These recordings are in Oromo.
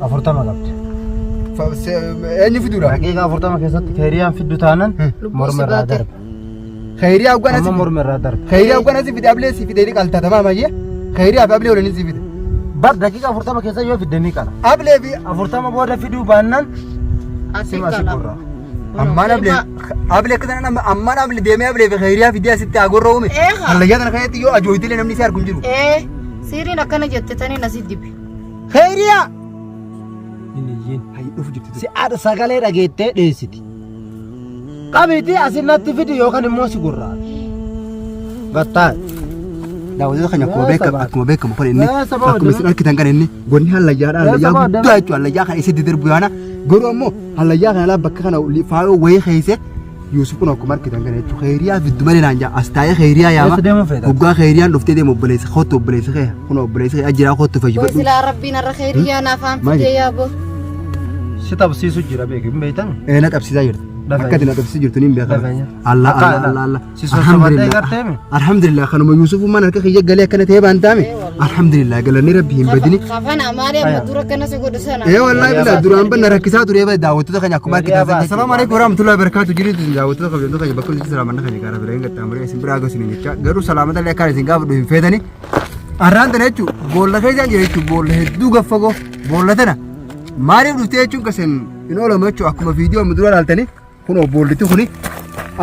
40 qabdi. Eenyu fiduudha? Daqiiqaa 40 keessatti keeriyaan fiddu taanan Lubbuu morma si irraa baate. darba. Khayriyaa hoggaan Amma asii morma irraa darba. Khayriyaa hoggaan asii fide ablee si fide ni qaltatamaa mayyee. Khayriyaa fi ablee waliin si fide. Bar daqiiqaa 40 keessa yoo fidde ni qala. Ablee fi 40 booda fiduu baannaan Ati sima si qala. gurra. Ammaan ablee ablee akka sanaan amma ammaan ablee deemee ablee fi khayriyaa fidee asitti agorra uume. Eegaa. Hallayyaa tana keessatti yoo ajooytilee namni si argu hin jiru. Ee siiriin akkana jette taniin asii dibi. Khayriyaa. Hin iyyiin. Hayyi dhufu jirti. Si haadha sagalee dhageettee dheessiti. Qabiitii asin natti fidi yookaan immoo si gurraa. Gattaa. Daawwattoota keenya akkuma Yaa beekamu sabaa. akkuma beekamu kun inni Yaa sabaa akkuma isin argitan kan inni gonni hallayyaadha Yaa hallayyaa sabaa guddaa deema. jechuudha hallayyaa kana isitti darbu yaana garuu ammoo hallayyaa kana laa bakka kana faayoo wayii keessa Yuusuf kun akkuma argitan kana jechuudha kheyriyaa fiddu malee naan jaa as taa'ee kheyriyaa yaama Eessa deemuu feeta? hoggaa kheyriyaan dhuftee deema obboleessa kottu obboleessa kee kun obboleessa kee ajiraa kottu Way fayyifadhu silaa rabbiin har'a kheyriyaa naaf haan Maal fidee yaaboo. Si tapsiisu jira beeki hin beektan. Ee na qabsiisaa jirti Lafa akka ati na qabsiisaa jirtu ni hin beekama Lafa Allah Akka Allah Allah Allah Si sossobadhee gartee mi? Alhamdulillah kanuma Yuusufummaan harka kiyya galee akkana ta'ee baan taame Alhamdulillah galanni rabbi hin badini. Kafana maali amma dura akkana si godhu sana. Ee wallahi billah duraan banna rakkisaa ture bada daawwattoota keenya akkuma argitan sana. Assalaamu alaikum warahmatullahi wabarakatuh jiruutu isin daawwattoota kabajamtoota keenya bakka jirtu salaamanna keenya gaara bireen qaxxaamuree isin biraa gosin jecha garuu salaamata illee akkaan isin gaafadhu hin feetani. Arraan tana jechuun boolla keessa jira jechuun boolla hedduu gaffagoo boolla tana maaliif dhuftee jechuun kasin hin oolamu jechuun akkuma viidiyoo amma dura ilaaltanii Kunoo boolliti kuni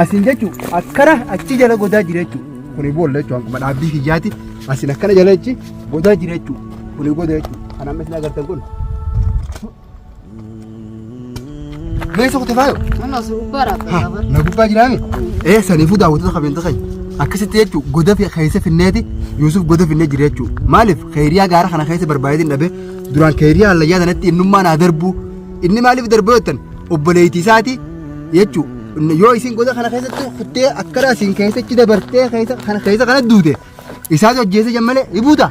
asiin jechuun akkana achi jala godaa jira jechuudha. Kuni boolla jechuun akkuma dhaabbii kiyyaati asiin akkana jala jechi godaa jira jechuudha. Kuni goda jechuudha. Kan amma isin agartan kun. Meeshaa kute faayo. Mana si gubbaa dhaabbata bar. Na gubbaa jiraami? Ee saniifuu daawwattoota kabajamtoota keenya. Akkasitti jechuun goda fi keessa finneeti Yuusuf goda finnee jira jechuudha. Maaliif keeriyaa gaara kana keessa barbaadeetiin dhabe duraan keeriyaa hallayyaa sanatti innummaa naa darbuu inni maaliif darbuu jettan obboleettii isaati jechuu yoo isin goda kana keessatti kuttee akkana isin keessatti dabartee keessa kana keessa kana duute isaatu ajjeese jan malee ni buuta.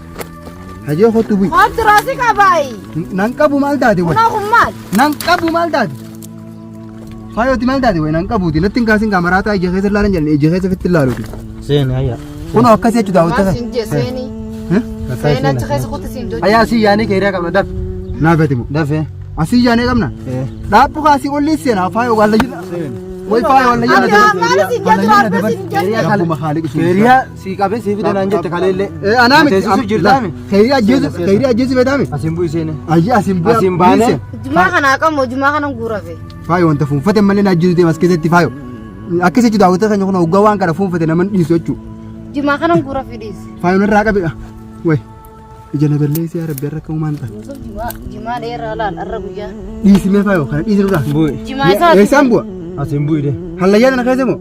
Hajee kottu bu'i. Kottu raasii qabaayi. Nan qabu maal taate way. Kunoo kun maal? Nan qabu maal taate. Faayooti maal taate way nan qabuuti natti hin kaasin kaameraataa ija keessa ilaalan jedhan ija keessa fitti ilaaluuti. Seeni hayya. Kunoo akkas jechuudha Maal daawwattota. siin jee seenii. Seenaa achi keessa kutti siin jojjii. Hayya asii yaanii keeriyaa qabna daf. Naaf atimu. Dafee. Asii yaanee qabna. Dhaabbu kaasii olli seenaa faayo walla jira. Way faayo walla jira. Ati maal siin jee dura arba siin jee. Rabbuma haaliqu sun. Keeriyaa sii qabee sii fide naan jette kaleellee. Eh anaa miti. Teessisuuf jirtaami. Kheyriyaa ajjeesu kheyriyaa ajjeesu feetaami. Asiin bu'i seene. Ayyi asiin bu'aa. Asiin baanee. Jumaa kana qabu jumaa kana guurafe. Faayo wanta fuunfate malee na ajjeesu deema as keessatti faayo. Akkas jechuudha daawwattoota keenya kun hoggaa waan kana fuunfate nama hin dhiisu jechuudha. Jumaa kana guurafe dhiisi. Faayo narraa qabe. Way. Ija na balleessi yaa rabbi har'a akka uumaan ta'a. Yusuf jimaa jimaa dheeraa laal har'a guyyaa. Dhiisi mee faayo kana dhiisi nurraa. Bu'i. Jimaa isaa Eessaan bu'a? Asiin bu'i de. Hallayyaa tana keessa moo?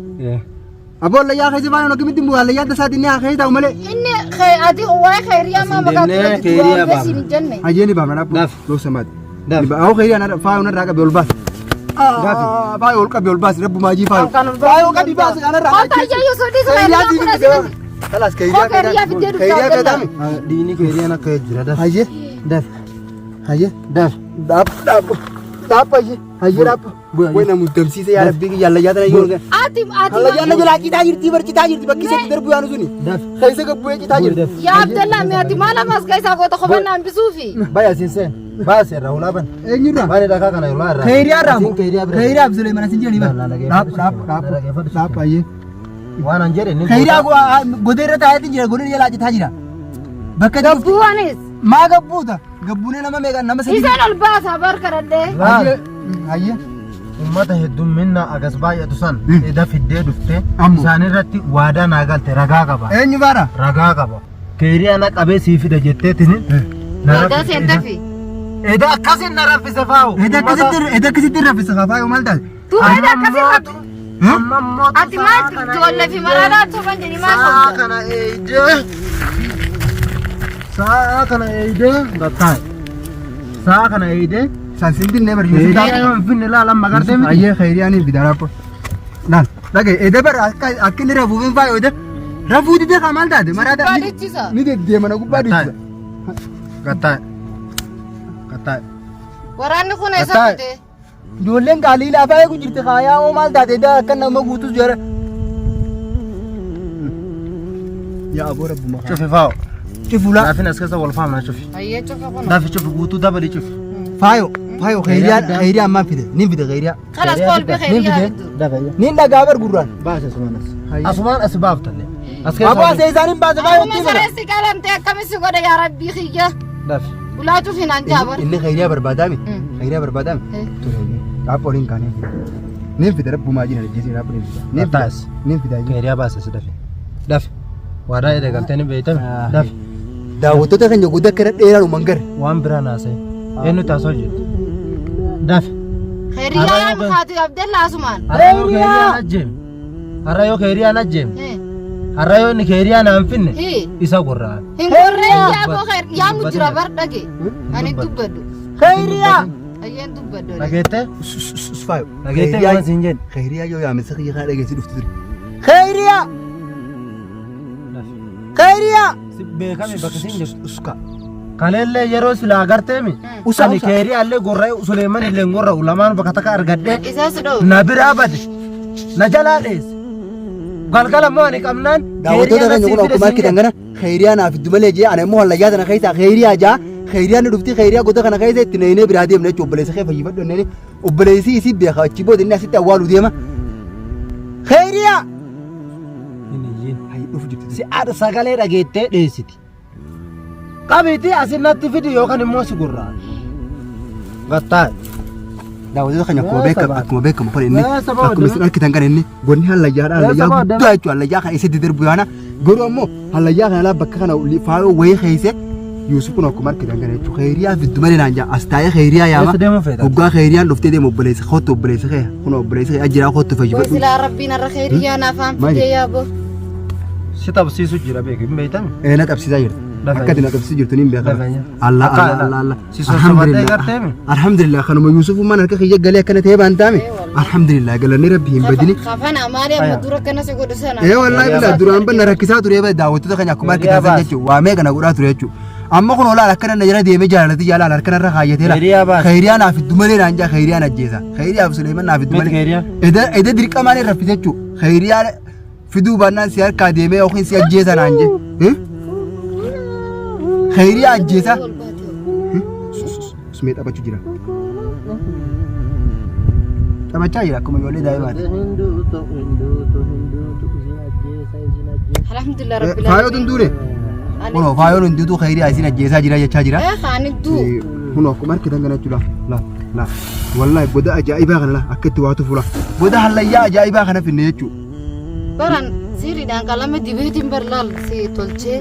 Aboo hallayyaa keessa faayoon akkamitti bu'a? Hallayyaa tasaatiin ni haa keessa taa'u malee. Inni ati waa'ee khayriyaa maa Asiin maqaa deemnee ture khayriyaa duraa baafna. siin hin jenne. Hayyee ni baafna dhaabbu. Daaf. Loo samaati. Daaf. Awoo khayriyaa faayoon narraa qabi ol baasi. Gaafi. Faayo ol qabi ol baasi rabbumaa jii faayo. Kan kan ol baasi. Faayo qabi baasi kanarraa. Kottaa ijaa Yusuf dhiisi Khayriyaa khayriyaa siif kun hin asiin. fide. Kalaas Koo khayriyaa fiddee dhuftaa Khayriyaa Abdallah. feetaami. Diinii keeriyaan akka jira daf. Hayyee. Daf. Hayyee. Daf. Dhaab dhaab dhaab hayyee hayyee dhaab. Bu'a. Way na muddamsiise yaa rabbii kiyya hallayyaa tana yoo. Ati ati Hallayyaan na jalaa citaa jirti bar citaa jirti bakki isheetti darbu yaanu suni. Daf. Keessa gabbu'ee citaa jirti. Daf. yaa Abdallah mee ati maal ammas keessaa goota kophaa naan bisuufi. Bayi asiin seen. Baasi irraa hulaa ban. Eenyurraa? Baani dhakaa kana hulaa irraa. Khayriyaa irraa moo? Asiin keeriyaa bira. Khayriyaa fi Suleeman asin jiranii bar. Na, na, Dhaab dhaab dhaab dhaggeeffadhu. dhaab hayyee. Waan an jedhe ni Khayriyaa godee irra taa'eetiin jira godee jalaa citaa jira. Bakka Gabbuu anis. Maa gabbuuta? Gabbuunee nama meeqa nama sadii. Isaan ol baasaa bar kadhadhee. Laal. Hayyee. Uummata heddumminna agas baay'atu san eda fiddee dhufte Ammoo. isaan irratti waadaa naa galte ragaa qaba. Eenyu baara? Ragaa qaba. Keeriyaa na qabee sii fida jetteetini. Waadaa seentefi. Eda akkasin na raffise faa'u. Eda akkasitti eda akkasitti raffisa faayoo maal taate? Duuba eda akkasii rabbi. Amma immoo Ati maal ijoollee fi maraadhaa soban jedhi maal Sa'a sobda? kana eeydee. Sa'a kana eeydee. Gattaa'e. Sa'a kana eeydee. San sin dinne bar Yusuf Keeriyaa yoo hin finne laal amma gartee miti. Hayyee khayriyaa ni fida raappo. Laal dhagaye eda bar akka akka inni rafuuf hin faayoo eda rafuu dide kaa maal taate maraadhaa Gubbaa dhichisa. ni deddeema na gubbaa dhichisa. Gattaa'e. Gattaa'e. Waraanni kun eessa Gattaa'e. fide? Ijoolleen qaalii laafaa eegu jirti kaayaa oo maal taate eda akka nama guutus jara. Yaa aboo rabbuma kaa. Cufi faa'u. Cufulaa. Laafin as keessa wal faamna cufi. Hayyee cufa kun. Lafi cufi guutuu dabali cufi. Faayo faayo khayriyaa khayriyaa ammaan fide nin fide khayriyaa. Kalas kolbi khayriyaa fiddu. Nin dhagaa bar gurraan. Baase asumaan as. Asumaan as baaftanne. As Aboo keessa. asee isaaniin baase faayo Akkuma itti bara. sareen si qalamte akkamitti godhe yaa rabbii kiyya. Dafi. Ulaatuu fi naan jaabar. Inni khayriyaa barbaadaami. Khayriyaa barbaadaami. Ture. Raaphoon hin kaanee. Nin fide rabbumaa jiran ajjeesee raaphoon hin fide. Nin fide. Taas. Nin fide. Keeriyaa baase si dafi. Dafi. Waadaa jedhe galtee ni beeytame. Dafi. Daawwattoota keenya guddaa akkana dheeraa dhuman gara. Waan biraa naasee. Eenyu taasoo jirtu? Dafi. Khayriyaa yaa mikaatu Abdalla asumaan. Har'a yoo keeriyaan ajjeeme. Har'a yoo keeriyaan ajjeeme. Har'a yoo inni keeriyaa naan finne isa gorra'an. Hin gorree yaa boo yaa mujjira bar dhage. Ani dubbadhu. Khayriyaa. Ayyeen dubbadhu. Dhageettee? Faayo. Dhageettee waan siin jedhe. Khayriyaa yoo yaame sakiyya kana dhageessi dhufti ture. Khayriyaa. Khayriyaa. Si beekame bakka siin jirtu. Uska. Kaleellee yeroo silaa agarteemi. Usa, Ani usa. keeriyaallee gorra'e Suleeman illee hin gorra'u lamaan bakka takka argadhee Isaas dha'u. na biraa bade na jalaa dheesse. Galgala immoo ani qabnaan Daawwattoota keenya kun akkuma argitan kana khayriyaa naaf iddu malee jee ana immoo hallayyaa tana keessa khayriyaa jaa khayriyaan ni dhufti khayriyaa goda kana keessa itti neenee biraa deemna jechuudha obboleessa kee fayyifadhu inni obboleessi isii beeka achi booda inni asitti awwaaluu deema. Khayriyaa. Hayi dhufu jirti. Si haadha sagalee dhageettee dheessiti. Qabiitii asin natti fidi yookaan immoo si gurraa. Gattaa. Daawwattoota keenya akkuma beekamu akkuma beekamu kun inni Yaa sababa akkuma isin argitan kan inni gonni hallayyaadha hallayyaa sababa guddaa jechuudha hallayyaa kana isatti darbu yaana garuu ammoo hallayyaa kana laa bakka kana faayoo wayii keessa Yuusuf kun akkuma argitan kana jechuudha khayriyaa fiddu malee naan jaa as taa'ee khayriyaa yaama Eessa deemuu feeta? hoggaa khayriyaan dhuftee deemu obboleessa kootu obboleessa kee kun obboleessa kee ajiraa kootu Way fayyifadhu silaa rabbiin har'a khayriyaa naaf haan Maali? fidee yaa boo. Si tapsiisu jira beeku hin beeytami. Ee na qabsiisaa jirta. Lafa Akka ati na qabsiisaa jirtu niin beekama. Lafa Allah Akka Allah Allah Allah. Si sossobattee garteemi. Alhamdulillah kanuma Yuusufummaan harka kiyya galee akkana ta'ee baan taame. Alhamdulillah galanni rabbi hin badini. Kafana maali amma dura akkana si godhu sana. Ee wallahi bilaa duraan banna rakkisaa ture bee daawwattoota keenya akkuma Hiriyaa argitan san baas. jechuudha. Waa meeqa na godhaa ture jechuudha. Amma kun olaal akkana na jala deemee jaalalati jaalaan harka narra kaayyatee laa. Hiriyaa baas. Khayriyaa naaf iddu malee naan jaa khayriyaan ajjeesa. Khayriyaaf Suleeman naaf iddu Miti malee. khayriyaa. Eda eda dirqamaan irra raffise jechuudha. Khayriyaa fiduu baannaan si harkaa deemee yookiin si ajjeesa naan jee. Khayriyaa ajjeesa. Sumee taphachuu jira. Taphachaa jira akkuma ijoollee daa'imaati. Alhamdulillah rabbil Faayoo tun duune. Kunoo faayoon hundituu khayriyaa isin ajjeesaa jira jechaa jira. Eh kaani duu. Kunoo akkuma argitan kana jechuudha. La la wallahi goda ajaa'ibaa kana la akka itti waatu fuula. Goda hallayyaa ajaa'ibaa kana finne jechuudha. Baran siiriidhaan qalama dibeetiin bar laal si tolchee.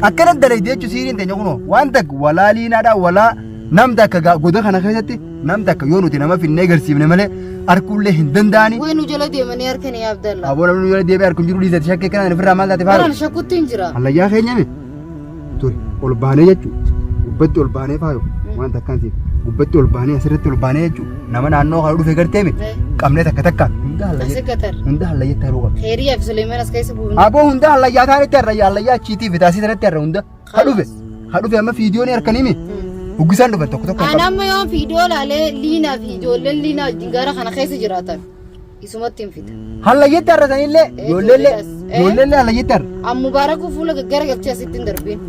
Akkana dalayde jechuun siiriin teenya kunoo waan takka walaa liinaadhaa walaa nam takka goda kana keessatti nam takka yoo nuti nama finnee garsiifne malee arkuullee hin danda'ani. Way nu jala deemanii harkanii Abdalla. Aboo namni nu jala deebi'ee arku hin jiru dhiisati shakkii kanaan ofirraa maal taate Baran faayu. shakkutti hin jira. Hallayyaa keenya mi ture ol baanee jechuudha. Gubbatti ol baanee faayu waan takkaan siif gubbatti ol baanee asirratti ol baanee jechuudha. Nama naannoo kana dhufe gartee mi qabnee takka takkaan hunda Asi hallayyaa gatar. hunda hallayyaatti haruu qabna. Khayriyaa fi Suleeman as keessa buufne. Aboo hunda hallayyaa taanitti harrayyaa hallayyaa achiitii fi taasii sanatti harra hunda ha dhufe ha dhufe amma fiidiyoon harkanii mi huggisaan dhufan tokko tokko Ani amma yoon fiidiyoo laalee liinaa fi ijoolleen liinaa wajjin gara kana keessa jiraatan isumatti hin fida. Hallayyeetti harratanillee ijoolleellee ijoolleellee hallayyeetti harra. An mubaarakuu fuula gaggara galchee asitti hin darbiin.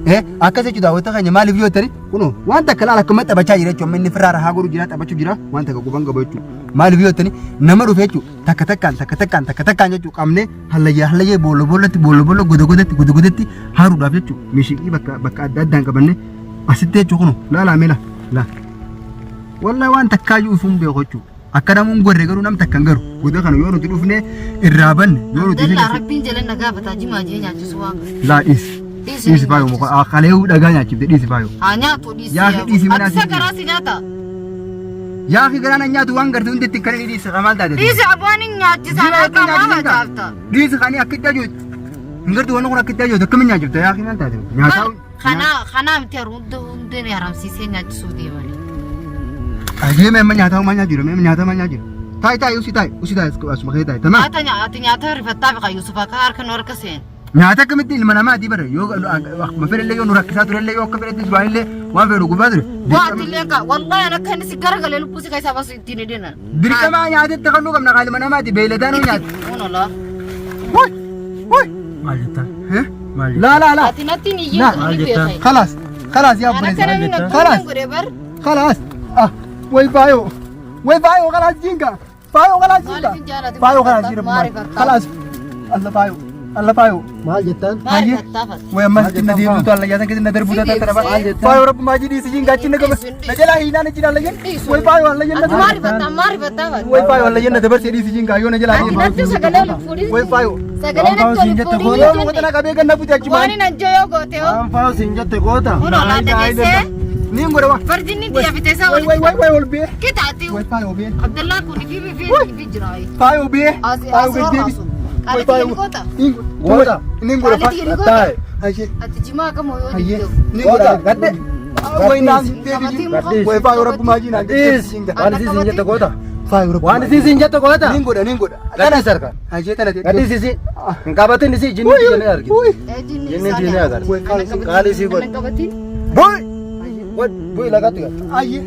Akkas jechuudha daawwattoota keenya maaliif yoo ta'e kunoo waan takka laala akkuma taphachaa jira jechuudha inni firraa rahaa godhu jira taphachuu jira waan takka quban qabu jechuudha maaliif yoo ta'e nama dhufe jechuudha takka takkaan takka takkaan takka takkaan jechuudha qabnee hallayyaa hallayyee boolla boollatti boolla boolla goda godatti goda godatti haaruudhaaf jechuudha mishiqii bakka bakka adda addaan qabanne asitti jechuudha kunoo laalaa mee laa laa wallahi waan takkaayyuu ifuun beeku jechuudha. Akka namuun gorre garuu nam takka hin garu. Goda kana yoo nuti dhufne irraa banne yoo nuti Abdallaa rabbiin jala na gaafata jimaa jee nyaachisu waan qabu. Laa dhiisi. Dhiisi Dhiisi faayo muka kalee dhagaa nyaachifte dhiisi faayo. Haa nyaatu dhiisi. Yaa fi dhiisi mana Ati asii. garaa si nyaata. Yaa fi garaan nyaatu waan garte hundi itti kan inni dhiisi maal taate. Dhiisi abbaan hin nyaachisaan Jimaa akka itti maa nyaachifta. facaafta. Dhiisi kanii akka itti ajooti. Hin gartu wanni kun akka itti ajooti akkamiin nyaachifta yaa fi maal taate. Nyaataa. Kanaa kanaa miti hunda hundeen haramsiisee nyaachisuuf deemanii. Ajee mee nyaataa maal nyaachuu jira mee nyaataa maal nyaachuu jira. Taayi taayi usi taayi usi taayi asuma kee taayi tamaam. Nyaata ati nyaata rifattaa fi Yuusuf akka harka nu harka seen. Nyaata akkamitti ilma namaati bara yoo akkuma fedhellee yoo nu rakkisaa turellee yoo akka fedhetti duraan illee waan fedhu gubaa ture. Waati illee ka wallahi an akka inni si garagalee lubbuu si keessaa baasu ittiin hidhina. Dirqamaa nyaatatti kan nu qabna kaa ilma namaati beeyladaa nu nyaata. Kun olaa. Wuy wuy. Maal jettaa? Eh? Maal Laa laa laa. Ati natti hin iyyin Laa. ni beekay. Khalaas khalaas yaa An obboleessa. akka namni na Khalaas godhe bar. khalaas. Ah. Way faayoo. Way faayoo kalaas jinga. Faayoo kalaas jinga. Maaliif hin jaalatu? Faayoo kalaas jira. Maarifatta. Kalaas. Alla faayoo. Alla faayoo. Maal jettaan? Maarifattaafat. Way ammas ittiin na deemtu allayyaa san keessa na darbuu taata kana Maal jettaan? faayoo rabbumaa jidhii si jinga achi na gaba. Na jalaa hiinaan achi allayyan. Way faayoo allayyan na Ati maarifatta maarifattaafat. Way faayoo allayyan na dabarsee dhiisi jinga yoo na jalaa Ati hiinaan. natti sagalee ol fuudhii. Way faayoo. Sagalee Waan natti ol siin jette fuudhii. Yoo wanta qabee ganna bute achi Waan maal. hin anjoo yoo goote hoo. Waan faayoo siin jette goota. Kun olaa dhageessee. Niin godha waa. Farjinni xiyya fiteessaa Way way walitti. way way ol bee. Kitaati. Way faayoo bee. Abdallaa kun fi fi fi jira. Faayoo bee. As- Faayoo as gad deebi. rarraasu. Qaalitti gadi goota. Goota. Niin godha Qaalitti gadi goota. Taa'e. Hayyee. Ati jimaa kamuu yoo Hayyee. dibdee. Niin Goota. godha. Gadde. Way naan Qabatiin deebi. muka. Way faayoo rabbumaa jii naan Gadhiis. jinga. Waan isii siin jette goota. Faayoo rabbumaa. Waan isii siin jette goota. Niin godha niin godha. Gadhiis harka. Hayyee tana ta'e. Gadhiis isii. Hin qabatin isii jinni diinee argite. Uy. Jinni Jinni isaanii diinee agarsiisa. agarsiisa. Qaalii sii godhe. Ana qabatiin. Bu'i. Bu'i lagatti gad. Hayyee.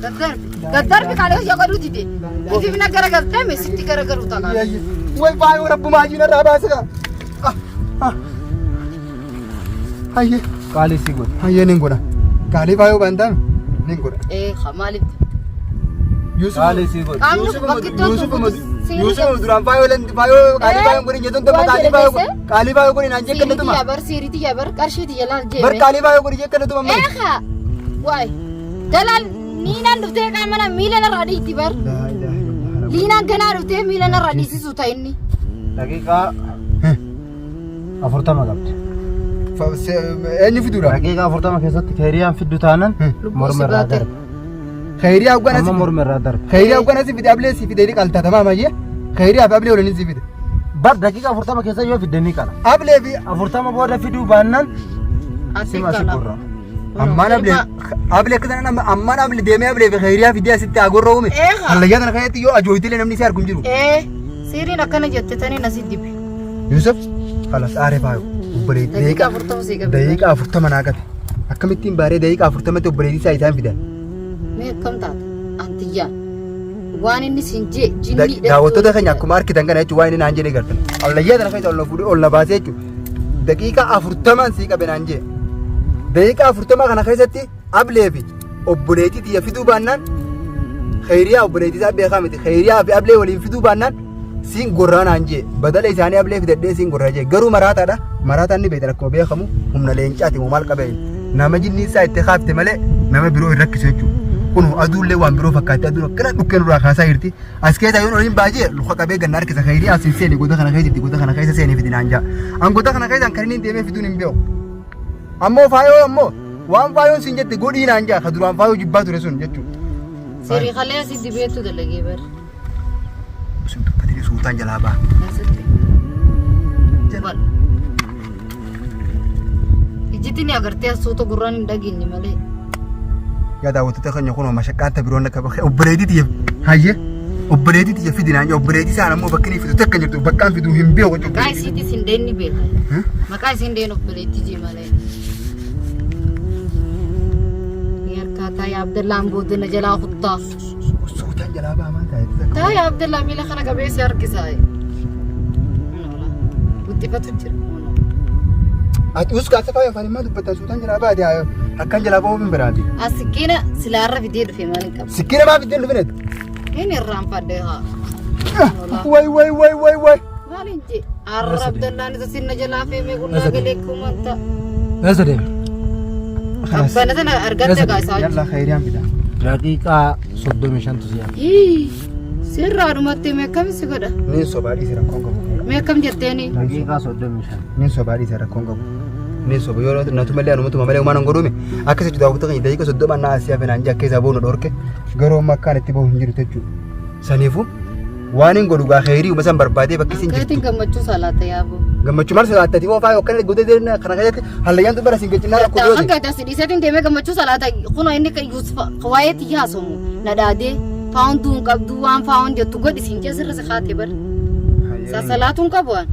Gaddarbi. Gaddarbi qaalii yoo godhuu dide. Ifi na garagaltee mee sitti garagaluu ta'a. Hayyee. Way faayoo rabbumaa jii narraa baasira. Hayyee. Qaalii sii godhe. Hayyee niin godha. Qaalii faayoo baantaan niin godha. Ee maaliif? Qaalii sii godhe. Qaamni kun bakki itti Yusuf duraan faayoo lan faayoo qaalii faayoo godhin jettuun tokko qaalii faayoo qaalii faayoo godhin naan jecha Siiritii natuma. yaa bar siiritii yaa bar qarshiitii jalaan jeeme. Bar qaalii faayoo godhin jecha natuma amma. Eegaa waay jalaan niinaan dhuftee qaama na miila narraa dhiitti bar. Liinaan ganaa dhuftee miila narraa dhiisisu ta'a inni. Daqiiqaa 40 qabdi. Eenyu fiduudha? Daqiiqaa 40 keessatti keeriyaan fiddu taanan morma irraa darba. Khayriyaa hoggan Amma asi. morma irraa darba. Khayriyaa hoggan asi fide ablee si fide qalta tamaam hayyee. Khayriyaa fi ablee waliin si fide. Bar daqiiqaa 40 keessa yoo fidde ni qala. Ablee fi 40 booda fiduu baannaan Ati sima si qala. gurra. ammaan ablee ablee akka sanaan ammaan ablee deemee ablee fi khayriyaa fidee asitti agorra uume. Eegaa. Hallayyaa tana keessatti yoo ajooytilee namni si argu hin jiru. Ee siiriin akkana jette taniin asi dibi. Yusuf kalas aaree faayu obboleettii Daqiiqaa 40 sii qabe. daqiiqaa 40 naa qabe. Akkamittiin baaree daqiiqaa 40tti obboleettii isaa isaan fidan. Mee akkam taata? Antiyyaa. Waan inni siin jee jinni Daawwattoota keenya akkuma argitan kana jechuun waan inni naan jedhee gartan. Hallayyaa tana keessa ol na fuudhee ol na baasee jechuudha. Daqiiqaa 40n sii qabe naan jee. Daqiiqaa 40 kana keessatti ablee fi obboleettii tiyya fiduu baannaan khayriyaa obboleettii isaa beekaa miti khayriyaa fi ablee waliin fiduu baannaan siin gorraa naan jee badala isaanii ablee fidadhee siin gorraa jee garuu maraataadha maraataan ni beektan akkuma beekamu humna leencaati moo maal qabee nama jinni isaa itti kaafte malee nama biroo hin rakkisu jechuudha. Kun aduullee waan biroo fakkaatti aduun akkana dhukkee nurraa kaasaa jirti. As keessa yoon oliin baajee luka qabee ganna harkisa khayrii as hin seeni goda kana keessa goda kana keessa seenii fidi naan jaa. An goda kana keessa kan inni deemee fiduun hin beeku. Ammoo faayoo ammoo waan faayoon siin jette godhii naan jaa ka duraan faayoo jibbaa ture sun jechuudha. Sirii kalee asi dibeetu dalagee bar. Sun dubbatee suutaan jalaa ba'a. Asitti. Bal. Ijjitti ni agartee asuuta gurraan hin dhageenye malee. Yaa daawwattoota keenya kun mashaqqaan ta biroon akka obboleettii tiyya hayyee obboleettii tiyya fidi naan jaa obboleettii isaan ammoo bakki inni fidu takka hin jirtu bakkaan fidu hin beeku jechuudha. Maqaa isiitis hin deenni beeka. Maqaa isiin deen obboleettii jee malee. Ni harkaa taa'ee Abdallaan booda na jalaa kuttaa. Suutaan jalaa ba'a maal taa'e? Taa'ee Abdallaa miila kana qabee si harkisaa. Guxxifatu jira. Ati us kaasa faaya afaan himaa dubbataa suutaan jalaa baate akkan jalaa ba'uu hin biraati. As sikkiina silaarra fidee dhufe maal hin qabu. Sikkiina maa fiddeen dhufineet? Inni irraanfadhe haa. Way way way way way. Maal hin jee? Arra Abdallaan isa sinna jalaa feemee qullaa galee kumanta. Eessa deema? Qabbana sana argatte gaa isaa. Yalla khayriyaan fida. Daqiiqaa 35tu si'a. Sirraa dhumatti mee akkam si godha? Niin sobaa dhiise rakkoon qabu. Mee akkam jetteeni? Daqiiqaa 35. Niin sobaa dhiise rakkoon qabu. Niin soba yoo natu malee anumatu malee uumaan hin godhume akkas jechuudha daawwattoota keenya daqiiqa 30 naa asii hafe naan jee akka isaa boonu dhorke garuu amma akkaan itti bahu hin jiru jechuudha. Saniifuu waan hin godhu gaa kheyrii uma san barbaadee bakki isin jirtu. Keetiin gammachuu salaata yaaboo. Gammachuu maal salaattati hoo faayoo akkana gootee deemna kana keessatti hallayyaan tu bara siin gachinnaa rakkoo Kan dhiyooti. keetii asii dhiiseetiin deemee gammachuu salaata kunoo inni kan Yuusuf waa'ee tiyya haasomu na dhaadee faawunduu hin qabdu waan faawund jettu godhi siin jee sirra si kaatee bar. Sasalaatuun qabu waan.